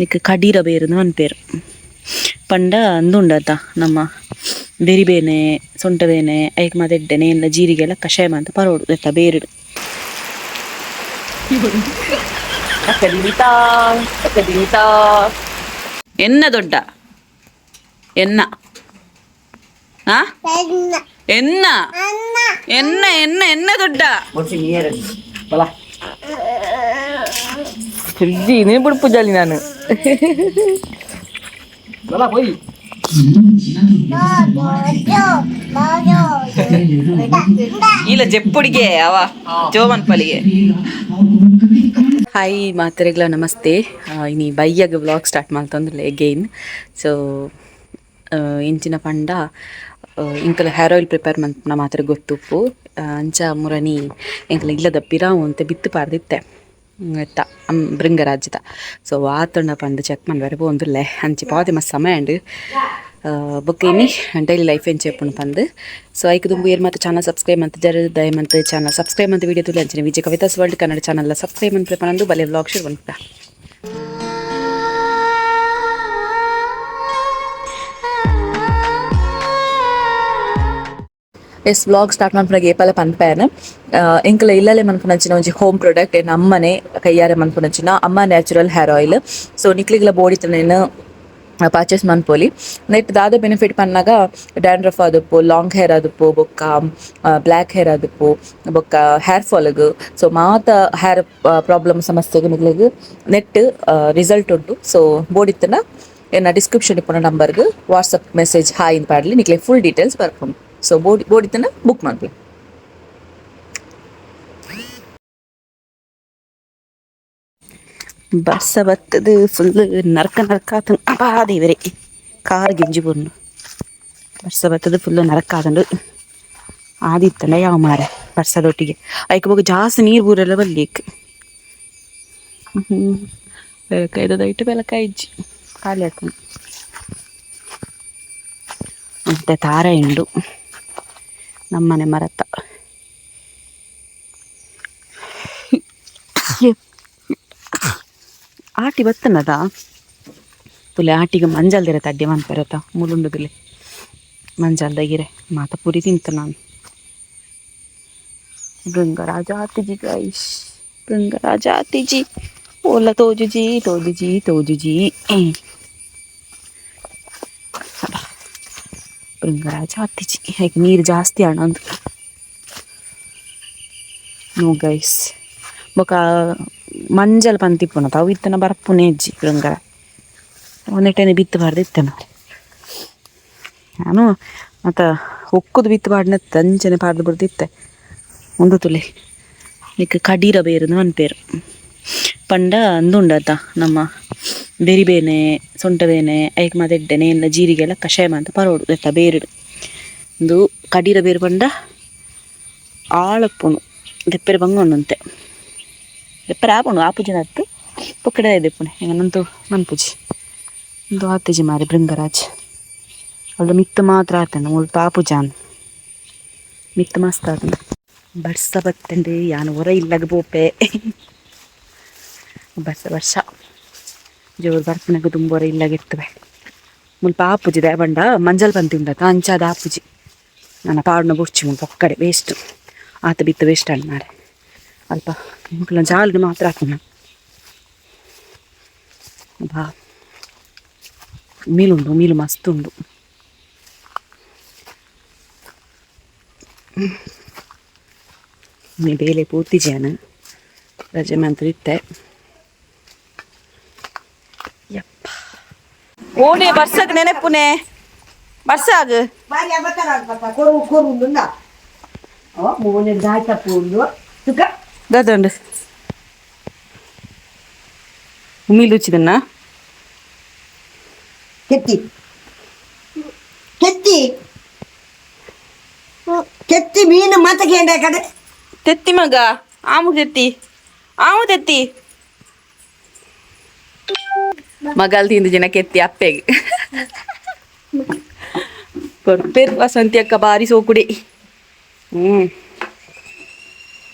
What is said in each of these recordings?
ನಿಕ್ ಕಡೀರ ಬೇರುಂದು ಪನ್ಪೆರ್ ಪಂಡ ಉಂದು ನಮ್ಮ ಬೆರಿಬೇನೆ ಸೊಂಟ ಬೇನೆ ಐಕ್ ಮಾತ ಎಡ್ಡೆ ಎಲ್ಲ ಜೀರಿಗೆ ಎಲ್ಲ ಕಷಾಯ ಮಾತ ಪರೋಡು ದೆತ್ತ ಬೇರುಡು. ಎನ್ನ ದೊಡ್ಡ ಎನ್ನ ಆ ಎನ್ನ ಎನ್ನ ಎನ್ನ ಎನ್ನ ದೊಡ್ಡ ನೀನು ಬಿಡ್ಪು ಜಾಲಿ ನಾನು. ಇಲ್ಲ ಜೆಪ್ಪುಡಿಗೆ ಅವ ಜೋಮನ್ ಪಲಿಗೆ. ಹಾಯ್ ಮಾತೆರೆಗ್ಲ ನಮಸ್ತೆ. ಇನಿ ಬಯ್ಯಗ್ ವ್ಲಾಗ್ ಸ್ಟಾರ್ಟ್ ಮಲ್ತೊಂದುಲ್ಲೆ ಎಗೈನ್. ಸೊ ಇಂಚಿನ ಪಂಡ ಎಂಕಲ hair oil prepare ಮಲ್ಪುನ ಮಾತ್ರ ಗೊತ್ತುಪ್ಪು. ಅಂಚ ಮುರನಿ ಎಂಕಲ ಇಲ್ಲದ ಪಿರಾವು ಅಂತ ಬಿತ್ತು ಪಾರ್ದಿತ್ತೆ ಎತ್ತ ಭೃಂಗರಾಜ್ಯದ. ಸೊ ಆತಂಡ ಪಂದ್ ಚೆಕ್ ಮನ್ಪೆರೆ ಪೋವೊಂದುಲ್ಲೆ. ಅಂಚಿ ಪಾದೆ ಮಸ್ತ್ ಸಮಯ ಉಂಡು. ಬೊಕ್ಕ ಇನಿ ಡೈಲಿ ಲೈಫ್ ಎಂಚ ಇಪ್ಪುಂಡು ಪಂದ್. ಸೊ ಐಕ್ ದುಂಬು ಏರ್ ಮಾತ ಚಾನಲ್ ಸಬ್ಸ್ಕ್ರೈಬ್ ಮಂತ್ ದಯ ಮಂತ್ ಚಾನಲ್ ಸಬ್ಸ್ಕ್ರೈಬ್ ಮಂತ್ ವಿಡಿಯೋ ತೂಲೆ. ಅಂಚನೆ ವಿಜಯ Kavitha's world Kannada channel subscribe ಮನ್ಪುಲೆ ಪನೊಂದು ಬಲೆ ವ್ಲಾಗ್ ಶುರು ಮನ್ಪುಗ. S vlog start ಮನ್ಪುನಗ ಏಪಲ ಪನ್ಪೇನ್, ಎಂಕಲ ಇಲ್ಲಲೆ ಮನ್ಪುನಂಚಿನ ಒಂಜಿ ಹೋಮ್ ಪ್ರಾಡಕ್ಟ್, ಎನ್ನ ಅಮ್ಮನೆ ಕೈಯಾರೆ ಮನ್ಪುನಂಚಿನ ಅಮ್ಮ natural hair oil. So ನಿಕ್ಲಿಗ್ಲ ಬೋಡಿತ್ತನೇನು purchase ಮನ್ಪೊಲಿ. ನೆಟ್ ದಾದ ಬೆನಿಫಿಟ್ ಪನ್ನಗ ಡ್ಯಾಂಡ್ರಫ್ ಆದುಪ್ಪು, ಲಾಂಗ್ ಹೇರ್ ಆದುಪ್ಪು, ಬೊಕ್ಕ ಬ್ಲ್ಯಾಕ್ ಹೇರ್ ಆದುಪ್ಪು, ಬೊಕ್ಕ ಹೇರ್ ಫಾಲ್ಗ್, ಸೊ ಮಾತ ಹೇರ್ ಪ್ರಾಬ್ಲಮ್ ಸಮಸ್ಯೆಗ್ ನಿಕ್ಲೆಗ್ ನೆಟ್ ರಿಸಲ್ಟ್ ಉಂಟು. ಸೊ ಬೋಡಿತ್ತನ ಎನ್ನ ಡಿಸ್ಕ್ರಿಪ್ಷನ್ ಇಪ್ಪುನ ನಂಬರ್ಗ್ WhatsApp message hi ಇಂದ್ ಪಾಡ್ಲೆ, ನಿಕ್ಲೆಗ್ ಫುಲ್ ಡೀಟೇಲ್ಸ್ ಬರ್ಪುಂಡು. ಸೊ ಬೋಡಿ ಬೋಡಿತ್ತನ ಬುಕ್ ಮನ್ಪುಲೆ. ಬರ್ಸ ಬತ್ತದು ಫುಲ್ ನರಕ ನರಕ ಆತುಂಡು. ಅಬ್ಬಾ ದೇವರೇ, ಕಾರ್ ಗಿಂಜಿ ಬೂರ್ಂಡು. ಬರ್ಸ ಬತ್ತದು ಫುಲ್ ನರಕ ಆತುಂಡು. ಆದಿತ್ತಂಡ ಯಾವ ಮಾರೆ ಬರ್ಸದೊಟ್ಟಿಗೆ ಐಕ್ ಬೊಕ ಜಾಸ್ತಿ ನೀರು ಬೂರೆಲ್ಲ ಬಲ್ಲಿಕ್. ಬೆಳಕಾಯ್ದದ ಇಟ್ಟು ಬೆಳಕಾಯಿಜ್ಜಿ ಖಾಲಿ ಆತುಂಡು. ಮತ್ತೆ ತಾರೆ ಉಂಡು ನಮ್ಮನೆ ಮರತ. ಆಟಿ ಬತ್ತನದ ತುಲೆ ಆಟಿಗೆ ಮಂಜಲ್ದಿರ ತಡ್ಡೆ ಮನ್ಪೆರತ ಮುಲುಂಡುದುಲೆ ಮಂಜಲ್ದ ಇರೆ ಮಾತ ಪುರಿ ತಿಂತ ನಾನು. ಭೃಂಗರಾಜ ಆತಿಜಿ ಗೈಸ್, ಭೃಂಗರಾಜ ಆತಿಜಿ. ಓಲ ತೋಜುಜಿ ತೋಜುಜಿ ತೋಜುಜಿ. ಭೃಂಗರಾಜ ಆತಿಜಿ. ಐಕ್ ನೀರು ಜಾಸ್ತಿ ಆಣಂದು. ನೋ ಗೈಸ್, ಬೊಕ ಮಂಜಲ್ ಪಂತಿಪ್ಪುನತ ಅವು ಇತ್ತನ ಬರ್ಪುನೆ ಇಜ್ಜಿ. ಭೃಂಗರ ಒಂದೆಟ್ಟನೆ ಬಿತ್ತು ಬಾರ್ದು ಮಾರೆ. ನಾನು ಮತ್ತ ಒಕ್ಕುದು ಬಿತ್ತು ಪಾಡ್ನ ಅಂಚನೆ ಪಾಡ್ದು ಬುಡ್ದಿತ್ತೆ. ಉಂದು ತುಲೆ ನಿಕ್ ಕಡೀರ ಬೇರುಂದು ಪನ್ಪೆರ್. ಪಂಡ ಉಂದು ಉಂಡತ ನಮ್ಮ ಬೆರಿಬೇನೆ ಸೊಂಟ ಬೇನೆ ಐಕ್ ಮಾತ ಎಡ್ಡೆ ಎಲ್ಲ ಜೀರಿಗೆ ಎಲ್ಲ ಕಷಾಯ ಮಾತ ಪರೋಡು ದೆತ್ತ ಬೇರುಡು. ಉಂದು ಕಡೀರ ಬೇರು ಪಂಡ ಆಳಪ್ಪುನು ದೆಪ್ಪೆರೆ ಬಂಗ ಉಂಡುಂತೆ. ದೆಪ್ಪರೆ ಆಪುಂಡು ಆಪುಜಿನ ಅತ್ತ್ ಪೊಕ್ಕಡೆ ದೆಪ್ಪುನೆ ಎಂಕನಂತು ಮನ್ಪುಜಿ. ಉಂದು ಆತಿಜಿ ಮಾರೆ ಭೃಂಗರಾಜ್. ಅಲ್ದ ಮಿತ್ತ್ ಮಾತ್ರ ಆತುಂಡು, ಮುಲ್ಪ ಆಪುಜಾನ್ ಮಿತ್ತ್ ಮಸ್ತ್ ಆತುಂಡು. ಬರ್ಸ ಬತ್ತುಂಡು, ಯಾನ್ ಒರ ಇಲ್ಲಗ್ ಪೋಪೆ. ಬರ್ಸ ವರ್ಷ ಜೋರು ಬರ್ಪುನಗ ದುಂಬು ಒರ ಇಲ್ಲಗ್ ಇರ್ತುವೆ. ಮುಲ್ಪ ಆಪುಜಿ ದಾಯೆ ಪಂಡ ಮಂಜಲ್ ಪಂತಿ ಉಂಡತ, ಅಂಚಾದ್ ಆಪುಜಿ. ನನ ಪಾಡುನ ಬೊಡ್ಚಿ ಮುಲ್ಪ ಪೊಕ್ಕಡೆ ವೇಸ್ಟ್ ಆತ ಬಿತ್ತು ವೇಸ್ಟ್ ಆಂಡ್ ಮಾರೆ. ಅಲ್ಪ ಎಂಕಲ್ನ ಜಾಲ್ಡ್ ಮಾತ್ರ ಆಪುನ. ಬಾ ಉಮಿಲ್ ಉಂಡು, ಉಮಿಲ್ ಮಸ್ತ್ ಉಂಡು. ಬೇಲೆ ಪೋತಿಜಿ ಯಾನ್, ರಜೆ ಮಂತ್ ಇತ್ತೆ. ಯಪ್ಪ ಓಡೆ ಬರ್ಸಗ್ ನೆನಪುನೆ ಬರ್ಸಾಗ್. ದಾದಂಡು ಉಮಿಲ್ ಉಚ್ಚಿದನ್ನ. ಕೆತ್ತಿ ಕೆತ್ತಿ ಕೆತ್ತಿ ಮೀನು ಮಾತಕ್ಕೆ ಕಡೆ. ತೆತ್ತಿ ಮಗ ಆಮು ತೆತ್ತಿ ಆಮು ತೆತ್ತಿ ಮಗಲ್ ತಿಂದು ಜನ ಕೆತ್ತಿ ಅಪ್ಪೆಗ್ ಕೊರ್ಪೇರ್. ವಸಂತಿ ಅಕ್ಕ ಬಾರಿ ಸೋಕುಡಿ.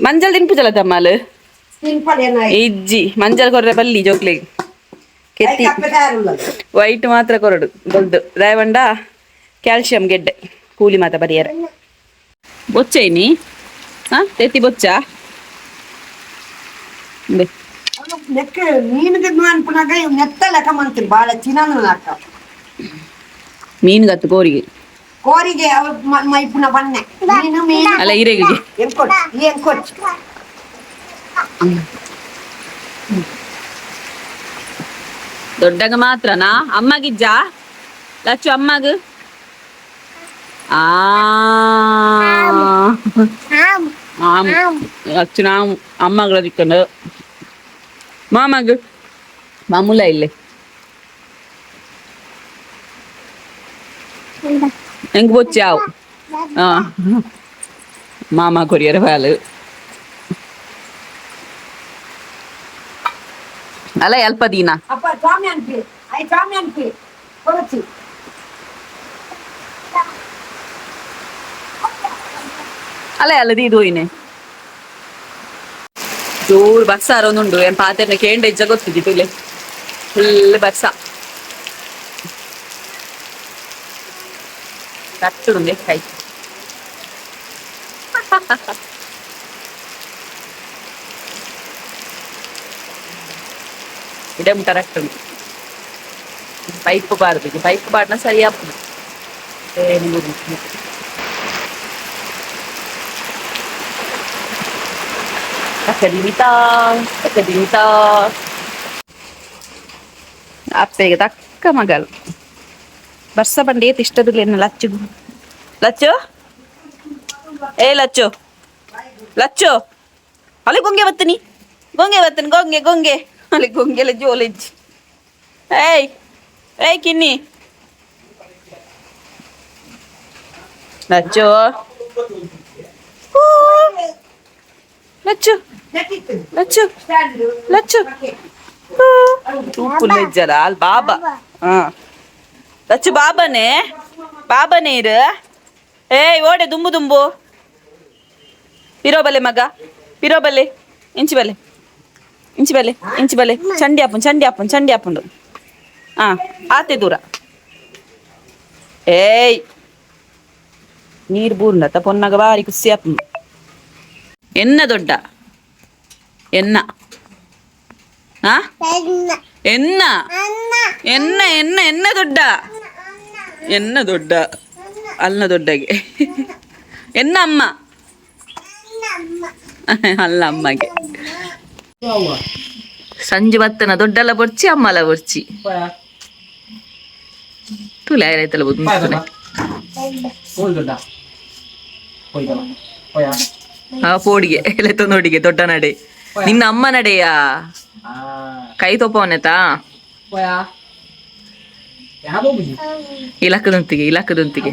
ಮಂಜಲ್ ತಿನ್ಪುಜಲ ತಮ್ಮಲ್? ಇಜ್ಜಿ, ಮಂಜಲ್ ಕೊರ್ರೆ ಬಲ್ಲಿ ಜೋಕ್ಲೆಗ್. ಕೆತ್ತಿ ವೈಟ್ ಮಾತ್ರ ಕೊರಡು ದೊಡ್ಡ ದಾಯವಂಡ ಕ್ಯಾಲ್ಸಿಯಂ ಗೆಡ್ಡೆ ಕೂಲಿ ಮಾತ ಬರಿಯರ ಬೊಚ್ಚೈನಿ ಹಾ ತೆತ್ತಿ ಬೊಚ್ಚ ಇಂದೆ. ನೆಕ್ ಮೀನುಗೆ ಅನ್ಪುನಾಗ ಇವ್ ನೆತ್ತ ಲೆಕ್ಕ ಮಂತ್ರಿ ಬಾಳ ಚಿನ್ನನು ಲೆಕ್ಕ. ಮೀನು ಗತ್ತು ಕೋರಿಗೆ. ಕೋರಿಗೆ ಅವ ಮೈಪುನ ಬನ್ನೆ ಮೀನು ಮೀನು. ಅಲ್ಲ ಇರೆಗೆ. ಎಂಕೊಟ್ ಎಂಕೊಟ್. ದೊಡ್ಡಗ ಮಾತ್ರನಾ ಅಮ್ಮಗಿಜ್ಜಾ ಲಚ್ಚು ಅಮ್ಮಗ ಆ ಆಮ್ ಲಚ್ಚು ನಾವು ಅಮ್ಮಗಳ ದಿಕ್ಕಂಡು ಮಾಮಗ ಮಾಮೂಲ ಇಲ್ಲೇ ಹೆಂಗ್ ಬೊಚ್ಚಾವು ಆ ಮಾಮ ಕೊರಿಯರ್ ಬಾಲು ಅಲ್ಲ ಅಲ್ಪ ದಿನ. ಅಪ್ಪ ಸ್ವಾಮಿ ಅನ್ಪಿ I ಸ್ವಾಮಿ ಅನ್ಪಿ ಕೊರಚಿ. ಅಲ್ಲ ಅಲ್ಲದಿ ಇದು ಹೋಯ್ನೆ ಜೋರ್ ಬರ್ಸ ಅರೋನುಂಡು ಏನ್ ಪಾತೆರ್ನ ಕೇಂಡ ಇಜ್ಜ ಗೊತ್ತಿದ್ದಿತ್ತು ಇಲ್ಲಿ ಫುಲ್ ಬರ್ಸ ಕಟ್ಟುಂದೆ ಕೈ. ಇಡೆ ಮುಟ್ಟ ರಟ್ಟುಂಡು ಪೈಪ್ ಬಾರ್ದು ಪೈಪ್ ಬಾಡ್ನ ಸರಿ ಆಪುಂಡು. ತಕ್ಕದಿಮಿತಾ ತಕ್ಕದಿಮಿತಾ ಅಪ್ಪೆಗೆ ತಕ್ಕ ಮಗಲ್ ಬರ್ಸ ಬಂಡಿ ತಿಷ್ಟದಲ್ಲಿ ಲಚ್ಚು ಲಚ್ಚು ಏ ಲಚ್ಚು ಲಚ್ಚು ಅಲ್ಲಿ ಗೊಂಗೆ ಬತ್ತೀನಿ ಗೊಂಗೆ ಬತ್ತೀನಿ ಗೊಂಗೆ ಗೊಂಗೆ ಅಲ್ಲಿ ಗೊಂಗೆಲ್ಲ ಜೋಲಿಜ್ಜಿ ಏಯ್ ಏಯ್ ಕಿನ್ನಿ ಲಚ್ಚು ಹೂ. ಲಚ್ಚು ಲಚ್ಚು ಲಚ್ಚು ತೂಪುಲ್ಲ ಇಜ್ಜಲ ಅಲ್ಲಿ ಬಾಬಾ ಹಾ ಲಚ್ಚು ಬಾಬನೇ ಬಾಬನೇ ಇರು ಏಯ್ ಓಡೆ ದುಂಬು ದುಂಬು ಪಿರೋ ಬಲೆ ಮಗ ಪಿರೋ ಬಲೆ ಇಂಚಿ ಬಲೆ ಇಂಚಿ ಬಲೆ ಇಂಚಿ ಬಲೆ ಚಂಡಿ ಆಪುಂಡು ಚಂಡಿ ಆಪುಂಡು ಚಂಡಿ ಆಪುಂಡು ಹಾ ಆತೆ ದೂರ ಏಯ್ ನೀರು ಬೂರ್ನತ್ತ ಪೊನ್ನಗ ಬಾರಿ ಖುಷಿ ಆಪುಂಡು ಎನ್ನ ದೊಡ್ಡ ಎನ್ನ ಆ ಎನ್ನ ಎನ್ನ ಎನ್ನ ಎನ್ನ ದೊಡ್ಡ ಎನ್ನ ದೊಡ್ಡ ಅಲ್ಲ ದೊಡ್ಡಗೆ ಎನ್ನ ಅಮ್ಮ ಅಲ್ಲ ಅಮ್ಮಗೆ ಸಂಜೆ ಬತ್ತನ ದೊಡ್ಡಲ್ಲ ಬೊರ್ಚಿ ಅಮ್ಮಲ ಬೊರ್ಚಿ ತೂಲೆ ಆಯ್ತಲ್ಲ ಬುದ್ ಆ ಪೋಡಿಗೆ ಲೆತ್ತೊಂದೋಡಿಗೆ ದೊಡ್ಡ ನಡೆ ನಿನ್ನ ಅಮ್ಮ ನಡೆಯಾ ಕೈ ತೋಪವನೆತಾ ಇಲಕ್ಕದಂತಿಗೆ ಇಲಕ್ಕದಂತಿಗೆ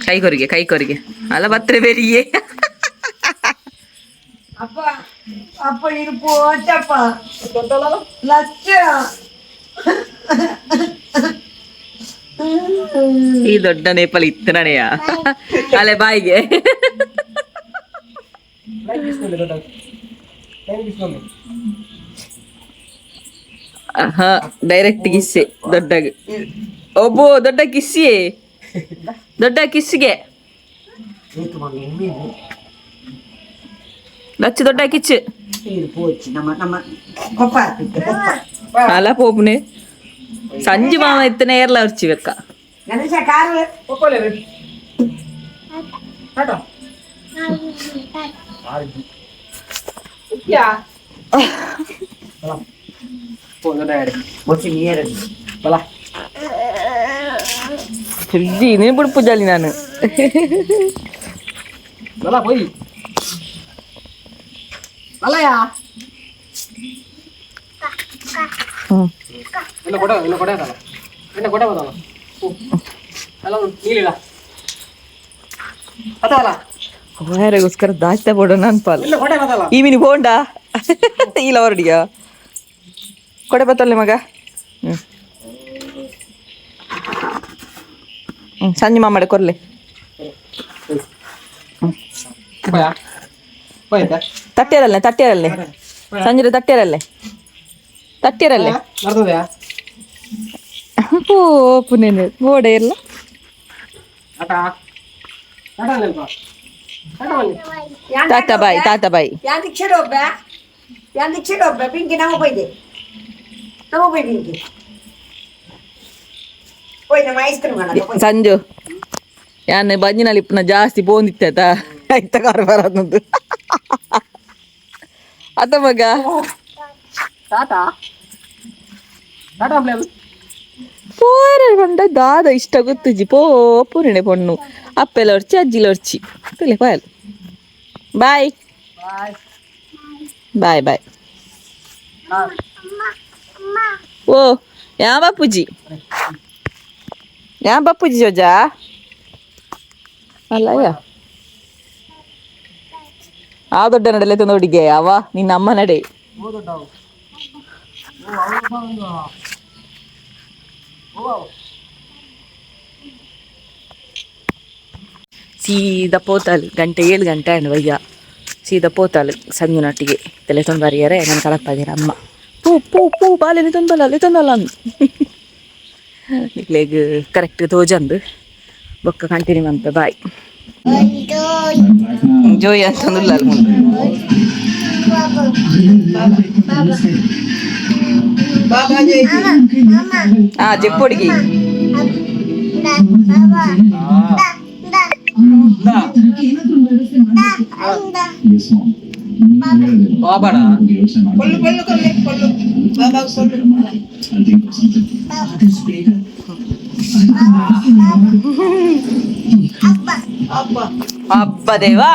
ಕೈ ಕೊರಿಗೆ ಕೈ ಕೊರಿಗೆ ಅಲ್ಲ ಬತ್ರೆ ಬೇರಿಯೇ. ಅಪ್ಪ ಅಪ್ಪ ಇದು ಪೋಚಪ್ಪ ಲಚ್ಚ. ಈ ದೊಡ್ಡ ನೇಪಾಳ ಇತ್ತು ನಡೆಯ ಅಲೆ ಬಾಯಿಗೆ ಹಾ ಡೈರೆಕ್ಟ್ ಕಿಸ್ಸೆ ದೊಡ್ಡಗೆ ಒಬ್ಬ ದೊಡ್ಡ ಕಿಸ್ಸಿಯೇ ದೊಡ್ಡ ಕಿಸ್ಸಿಗೆ ಲಚ್ಚು ದೊಡ್ಡ ಕಿಚ್ಚು. ಇದು ಪೋಚಿ ನಮ್ಮ ನಮ್ಮ ಕೊಪ್ಪ ಕೊಪ್ಪ. ಅಲ್ಲ ಪೋಪುನೆ ಸಂಜು ಮಾಮ ಇತ್ತನೆ ಏರ್ಲ ಉರ್ಚಿ ಬೆಕ್ಕ. ಗಣೇಶ ಕಾರು. ಬೊಚ್ಚಿ ನೀರು. ಫ್ರಿಜ್ಜಿ ನೀನು ಬಿಡು ಪೂಜಾಲಿ ನಾನು. ಹ್ಮ್. ಹೋಯಾರಿಗೋಸ್ಕರ ದಾಚ್ತಾ ಬೋಡೋಣ ಅನ್ಪಾಲ ಈ ಮಿನಿ ಬೋಂಡ ಇಲ್ಲ ಹೊರಡಿಯ ಕೊಡೆ ಬತ್ತಲ್ಲ ಮಗ ಹ್ಮ್ ಹ್ಮ್ ಸಂಜೆ ಮಾಮಾಡೆ ಕೊರ್ಲೆ. ತಟ್ಟಿರಲ್ಲೇ ತಟ್ಟಿರಲ್ಲೇ ಸಂಜೆ ತಟ್ಟಿರಲ್ಲೇ ತಟ್ಟಿರಲ್ಲೇ ಪೋಪುನೇನೆ ಬೋಡೆ ಇಲ್ಲ. ತಾತ ಬಾಯ್, ತಾತ ಬಾಯ್. ಯಾನ್ ರಿಕ್ಷಾಡ್ ಒಬ್ಬ, ಯಾನ್ ರಿಕ್ಷಾಡ್ ಒಬ್ಬ. ಪಿಂಕಿ, ನಾವು ಪೋಯ್ದೆ, ನಾವು ಪೋಯ್. ಪಿಂಕಿ ಪೋಯ್, ನಮ್ಮ ಐಸ್ ಕ್ರೀಮ್ ಅಣ್ಣ. ಸಂಜು, ಯಾನ್ ಬಂಜಿನಲ್ಲಿ ಇಪ್ಪನ ಜಾಸ್ತಿ ಪೋಂದಿತ್ತ ಐತ ಕಾರ್ ಬರೋದು ಅತ್ತ ಮಗ. ಟಾಟಾ ಟಾಟಾ. ಪೋರೆ ಪಂಡ ದಾದ ಇಷ್ಟ ಗೊತ್ತುಜಿ. ಪೋ ಪೂರ್ಣೆ ಪೊಣ್ಣು ಅಪ್ಪೆಲ್ಲ ಒರ್ಚಿ, ಅಜ್ಜಿಲ ಒರ್ಚಿ ತುಲೆ ಪಾಯಲ್. Bye bye bye. ಓ ಯಾ ಬಾಪುಜಿ, ಯಾ ಬಾಪುಜಿ ಜೋಜಾ ಅಲ್ಲಯ್ಯ. ಆ ದೊಡ್ಡ ನಡಲೆ ತಂದು ಅವ ನಿನ್ನ ಅಮ್ಮ ನಡೆ. ಸೀದಾ ಪೋತಾಲ್. ಗಂಟೆ 7 ಗಂಟೆ ಆಯ್ತು ವಯ್ಯ. ಸೀದಾ ಪೋತಾಲ್ ಸಂಜು ನಟ್ಟಿಗೆ ತಲೆ ತೊಂಬರಿಯರೆ. ನನ್ನ ಕಲಪ್ಪಾದಿರ ಅಮ್ಮ ಪೂ ಪೂ ಪೂ ಬಾಲೆನೆ ತೊಂಬಲ್ಲ ಅಲ್ಲೇ ತೊಂದಲ್ಲ ಅಂದು. ನಿಕ್ಲೆಗ್ ಕರೆಕ್ಟ್ ತೋಜಂದು ಬೊಕ್ಕ ಕಂಟಿನ್ಯೂ ಅಂತ. ಬಾಯ್ ಜೋಯ್ ಅಂತಂದುಲ್ಲ ಮುಂದೆ. ಬಾಬಾ. ಆ ಜೆಪ್ಪೊಡಿಗೆ. ಬಾಬಾಡ. ಕೊಲ್ಲು ಕೊಲ್ಲು ಕೊಲ್ಲು ಕೊಲ್ಲು ಬಾಬಾ ಕೊಲ್ಲು. ಅಪ್ಪ. ಅಬ್ಬ ದೇವಾ.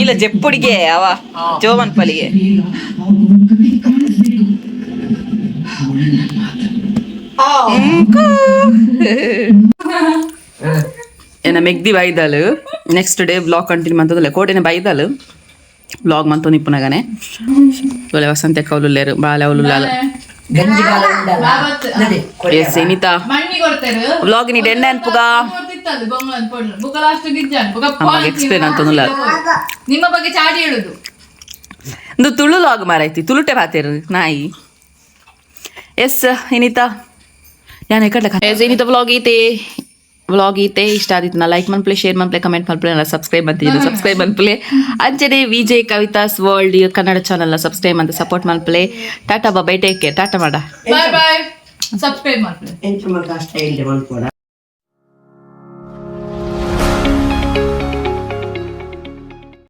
ಇಲ್ಲ ಜೆಪ್ಪುಡಿಗೆ ಅವ ಜೋಮನ್ ಪಲಿಗೆ. ಏನ ಮೆಗ್ದಿ ಬೈದಾಲು. Next day vlog continue ಮಂತದಲ್ಲ. ಕೋಟೆನ ಬೈದಾಲು ವ್ಲಾಗ್ ಮಂತೊಂದು ಇಪ್ಪುನಗನೆ. ಒಳ್ಳೆ ವಸಂತ ಕೌಲುಲ್ಲೇರು ಬಾಲೆ ಅವಲುಲ್ಲಾಲು. ಗಂಜಿ ಬಾಲ ಉಂಡಲ್ಲ ನಡಿ. ಎಸ್ ಇನಿತಾ ಮಣ್ಣಿ ಕೊಡ್ತಾರೆ. ವ್ಲಾಗ್ ನೀ ಎಣ್ಣೆ ಅನ್ಪುಗ. ಅಮ್ಮಗೆ ಎಕ್ಸ್ಪ್ಲೇನ್ ಅಂತಂದುಲ್ಲ. ನಿಮ್ಮ ಬಗ್ಗೆ ಚಾಡಿ ಹೇಳುದು. ಇಂದು ತುಳು ಲಾಗ್ ಮಾರೈತಿ, ತುಳುಟೆ ಬಾತೇರು ನಾಯಿ. ಎಸ್ ಇನಿತಾ ഞാൻ ಕಡ್ಲೆ. ಎಸ್ ಇನಿತ ವ್ಲಾಗ್ ಈತೆ, ವ್ಲಾಗ್ ಈತೆ. ಇಷ್ಟ ಆದಿತ್ತು ಲೈಕ್ ಮನ್ಪ್ಲೆ, ಶೇರ್ ಮನ್ಪ್ಲೆ, ಕಮೆಂಟ್ ಮನ್ಪ್ಲೆ, ಸಬ್ಸ್ಕ್ರೈಬ್ ಅಂತಿದ್ದೀನಿ, ಸಬ್ಸ್ಕ್ರೈಬ್ ಮನ್ಪ್ಲೆ. ಅಂಚನೆ ವಿಜಯ್ ಕವಿತಾಸ್ ವರ್ಲ್ಡ್ ಕನ್ನಡ ಚಾನಲ್ನ ಸಬ್ಸ್ಕ್ರೈಬ್ ಅಂತ ಸಪೋರ್ಟ್ ಮನ್ಪ್ಲೆ. Tata bye, take care. Tata ಮಾಡ. ಬಾಯ್ ಬಾಯ್, ಸಬ್ಸ್ಕ್ರೈಬ್ ಮಾಡ್ಕೊಳ್ಳಿ. ಎಂಚ ಮಂತ ಸ್ಟೈಲ್ ಮನ್ಪೋಡ.